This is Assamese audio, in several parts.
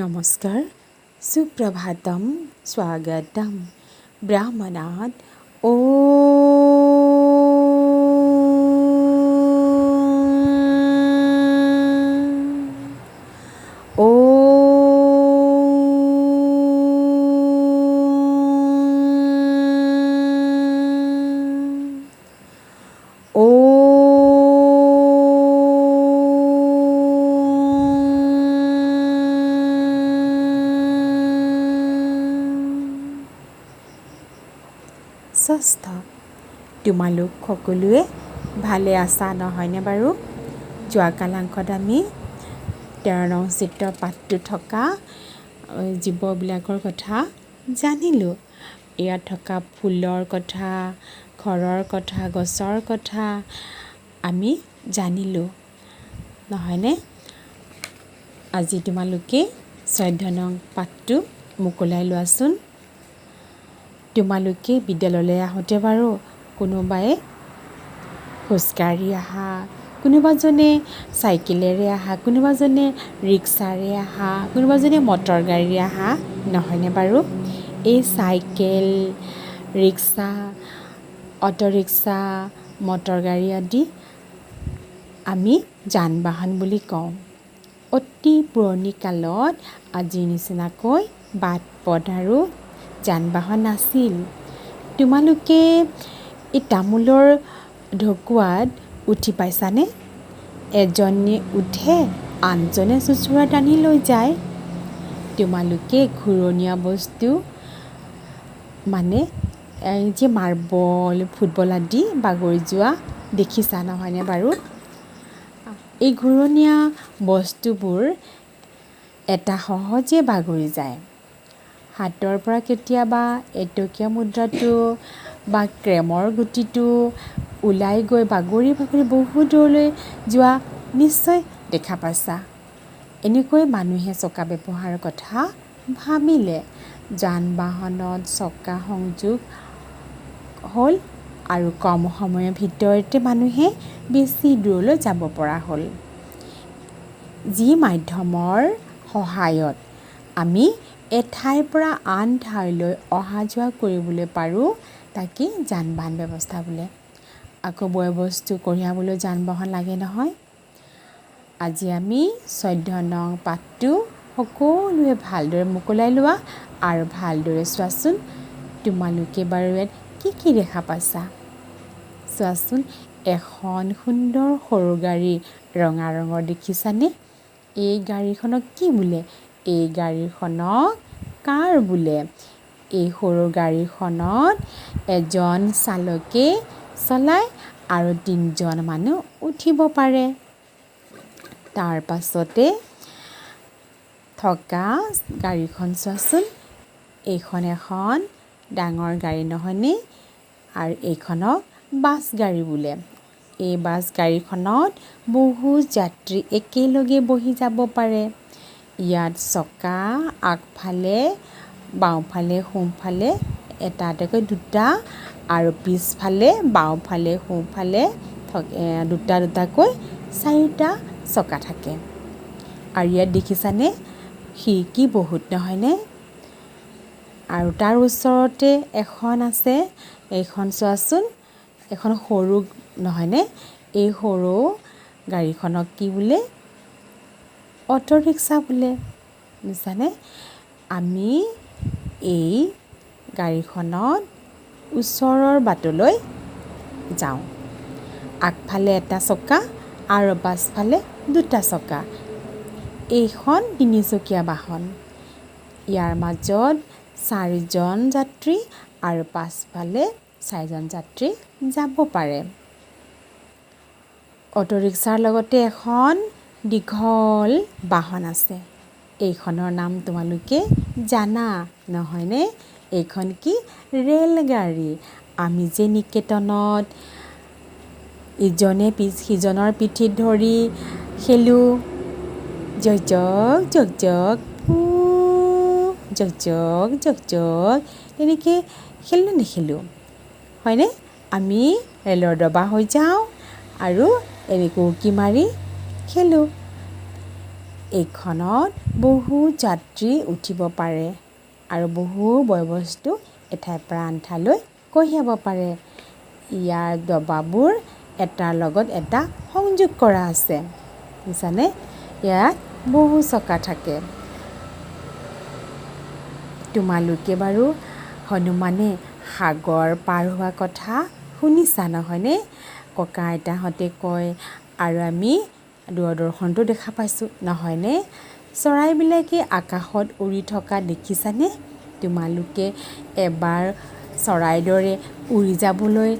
নমস্কাৰ, সুপ্ৰভাতম, স্বাগতম। ব্ৰাহ্মণাত ও স্বস্থ। তোমালোক সকলোৱে ভালে আছা নহয়নে বাৰু? যোৱা কালাংশত আমি 13 নং চিত্ৰ পাঠটো থকা জীৱবিলাকৰ কথা জানিলোঁ। ইয়াত থকা ফুলৰ কথা, ঘৰৰ কথা, গছৰ কথা আমি জানিলোঁ নহয়নে? আজি তোমালোকে 14 নং পাঠটো মোকলাই লোৱাচোন। তোমালোকে বিদ্যালয়লৈ আহোঁতে বাৰু কোনোবাই খোজকাঢ়ি আহা, কোনোবাজনে চাইকেলেৰে আহা, কোনোবাজনে ৰিক্সাৰে আহা, কোনোবাজনে মটৰ গাড়ীৰে আহা নহয়নে বাৰু? এই চাইকেল, ৰিক্সা, অ'টোৰিক্সা, মটৰ গাড়ী আদি আমি যান বাহন বুলি কওঁ। অতি পুৰণি কালত আজিৰ নিচিনাকৈ বাট পথ আৰু যান বাহন নাছিল। তোমালোকে এই তামোলৰ ঢকুৱাত উঠি পাইছানে? এজনে উঠে, আনজনে চোঁচৰা টানি লৈ যায়। তোমালোকে ঘূৰণীয়া বস্তু মানে এই যে মাৰ্বল, ফুটবল আদি বাগৰি যোৱা দেখিছা নহয়নে বাৰু? এই ঘূৰণীয়া বস্তুবোৰ এটা সহজে বাগৰি যায়। হাতৰ পৰা কেতিয়াবা এটকীয়া মুদ্ৰাটো বা ক্ৰেমৰ গুটিটো ওলাই গৈ বাগৰি বাগৰি বহু দূৰলৈ যোৱা নিশ্চয় দেখা পাইছা। এনেকৈ মানুহে চকা ব্যৱহাৰৰ কথা ভাবিলে। যান বাহনত চকা সংযোগ হ'ল আৰু কম সময়ৰ ভিতৰতে মানুহে বেছি দূৰলৈ যাব পৰা হ'ল। যি মাধ্যমৰ সহায়ত আমি এঠাইৰ পৰা আন ঠাইলৈ অহা যোৱা কৰিবলৈ পাৰোঁ তাকে যান বাহন ব্যৱস্থা বোলে। আকৌ বয় বস্তু কঢ়িয়াবলৈ যান বাহন লাগে নহয়। আজি আমি 14 নং পাঠটো সকলোৱে ভালদৰে মোকলাই লোৱা আৰু ভালদৰে চোৱাচোন তোমালোকে বাৰু ইয়াত কি কি দেখা পাইছা। চোৱাচোন, এখন সুন্দৰ সৰু গাড়ী ৰঙা ৰঙৰ দেখিছানে? এই গাড়ীখনক কি বোলে? এই গাড়ীখনক কাৰ বোলে। এই সৰু গাড়ীখনত এজন চালকে চলায় আৰু তিনিজন মানুহ উঠিব পাৰে। তাৰ পাছতে থকা গাড়ীখন চোৱাচোন, এইখন এখন ডাঙৰ গাড়ী নহয়নে? আৰু এইখনক বাছ গাড়ী বোলে। এই বাছ গাড়ীখনত বহু যাত্ৰী একেলগে বহি যাব পাৰে। ইয়াত চকা আগফালে, বাওঁফালে, সোঁফালে এটা এটাকৈ দুটা আৰু পিছফালে বাওঁফালে, সোঁফালে দুটা দুটাকৈ চাৰিটা চকা থাকে। আৰু ইয়াত দেখিছানে খিৰিকী বহুত নহয়নে? আৰু তাৰ ওচৰতে এখন আছে, এইখন চোৱাচোন, এখন সৰু নহয়নে? এই সৰু গাড়ীখনক কি বোলে? অ'টোৰিক্সা বোলে। বুজিছানে? আমি এই গাড়ীখনত ওচৰৰ বাটলৈ যাওঁ। আগফালে এটা চকা আৰু পাছফালে দুটা চকা। এইখন তিনিচকীয়া বাহন। ইয়াৰ মাজত চাৰিজন যাত্ৰী আৰু পাছফালে চাৰিজন যাত্ৰী যাব পাৰে। অ'টোৰিক্সাৰ লগতে এখন দীঘল বাহন আছে। এইখনৰ নাম তোমালোকে জানা নহয়নে? এইখন কি? ৰেলগাড়ী। আমি যে নিকেতনত ইজনে সিজনৰ পিঠিত ধৰি খেলোঁ, জক জক জক জক পু, জক জক জক জক, তেনেকৈ খেলোঁ নেখেলোঁ হয়নে? আমি ৰেলৰ ডবা হৈ যাওঁ আৰু এনেকৈ উকি মাৰি খেলোঁ। এইখনত বহু যাত্ৰী উঠিব পাৰে আৰু বহু বয় বস্তু এঠাইৰ পৰা আন ঠাইলৈ কঢ়িয়াব পাৰে। ইয়াৰ ডবাবোৰ এটাৰ লগত এটা সংযোগ কৰা আছে, বুজিছানে? ইয়াত বহু চকা থাকে। তোমালোকে বাৰু হনুমানে সাগৰ পাৰ হোৱা কথা শুনিছা নহয়নে? ককা আইতাহঁতে কয় আৰু আমি দূৰদৰ্শনতো দেখা পাইছোঁ নহয়নে? চৰাইবিলাকে আকাশত উৰি থকা দেখিছানে? তোমালোকে এবাৰ চৰাইৰ দৰে উৰি যাবলৈ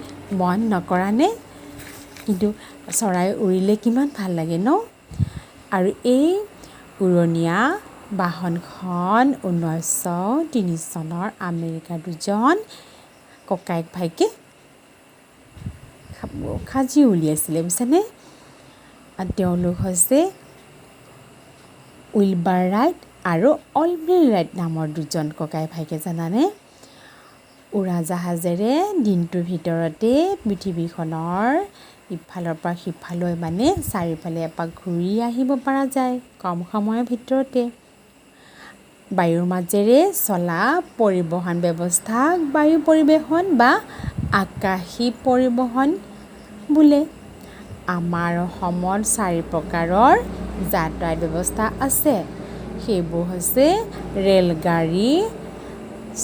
মন নকৰানে? কিন্তু চৰাই উৰিলে কিমান ভাল লাগে ন? আৰু এই উৰণীয়া বাহনখন 1903 চনৰ আমেৰিকাৰ দুজন ককায়েক ভাইকে সাজি উলিয়াইছিলে, বুজিছানে? তেওঁলোক হৈছে উইলবাৰ ৰাইট আৰু অৰভিল ৰাইট নামৰ দুজন ককাই ভাইকে, জানানে? উৰাজাহাজেৰে দিনটোৰ ভিতৰতে পৃথিৱীখনৰ ইফালৰ পৰা সিফালৈ, মানে চাৰিওফালে এপাক ঘূৰি আহিব পৰা যায় কম সময়ৰ ভিতৰতে। বায়ুৰ মাজেৰে চলা পৰিবহণ ব্যৱস্থাক বায়ু পৰিবহণ বা আকাশী পৰিবহণ বোলে। আমাৰ অসমত চাৰি প্ৰকাৰৰ যাতায়াত ব্যৱস্থা আছে। সেইবোৰ হৈছে ৰেলগাড়ী,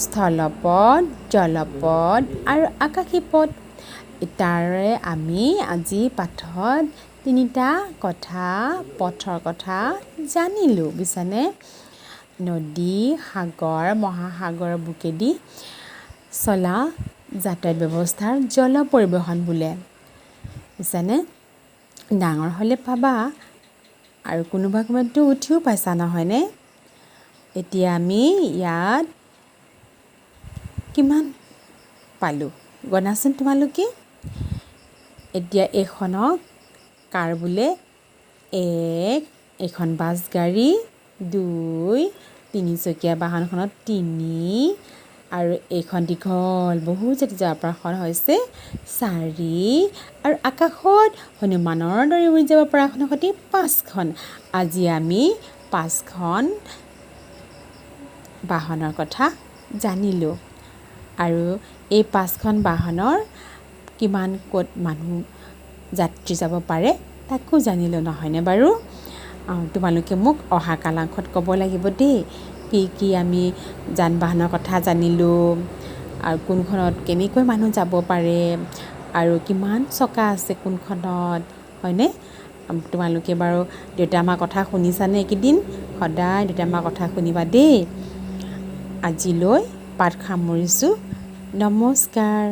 স্থলপথ, জলপথ আৰু আকাশী পথ। তাৰে আমি আজি পাঠত তিনিটা কথা, পথৰ কথা জানিলোঁ, বুজিছানে? নদী, সাগৰ, মহাসাগৰৰ বুকেদি চলা যাতায়াত ব্যৱস্থাৰ জল পৰিবহণ বোলে, বুজিছানে? ডাঙৰ হ'লে পাবা আৰু কোনোবা কোনোবাতো উঠিও পাইছা নহয়নে? এতিয়া আমি ইয়াত কিমান পালোঁ গণাচোন তোমালোকে। এতিয়া এইখনক কাৰ বোলে? এক, এইখন বাছ গাড়ী, দুই, তিনিচকীয়া বাহনখনত তিনি, আৰু এইখন দীঘল বহু জাতি যাব পৰাখন হৈছে চাৰি, আৰু আকাশত হনুমানৰ দৰে উৰি যাব পৰাখনৰ সৈতে পাঁচখন। আজি আমি পাঁচখন বাহনৰ কথা জানিলোঁ আৰু এই পাঁচখন বাহনৰ কিমান ক'ত মানুহ যাত্ৰী যাব পাৰে তাকো জানিলোঁ, নহয়নে বাৰু? তোমালোকে মোক অহা কালাংশত ক'ব লাগিব দেই, কি কি আমি যান বাহনৰ কথা জানিলোঁ আৰু কোনখনত কেনেকৈ মানুহ যাব পাৰে আৰু কিমান চকা আছে কোনখনত, হয়নে? তোমালোকে বাৰু দেউতা মাৰ কথা শুনিছানে এইকেইদিন? সদায় দেউতা মাৰ কথা শুনিবা দেই। আজিলৈ পাঠ সামৰিছোঁ। নমস্কাৰ।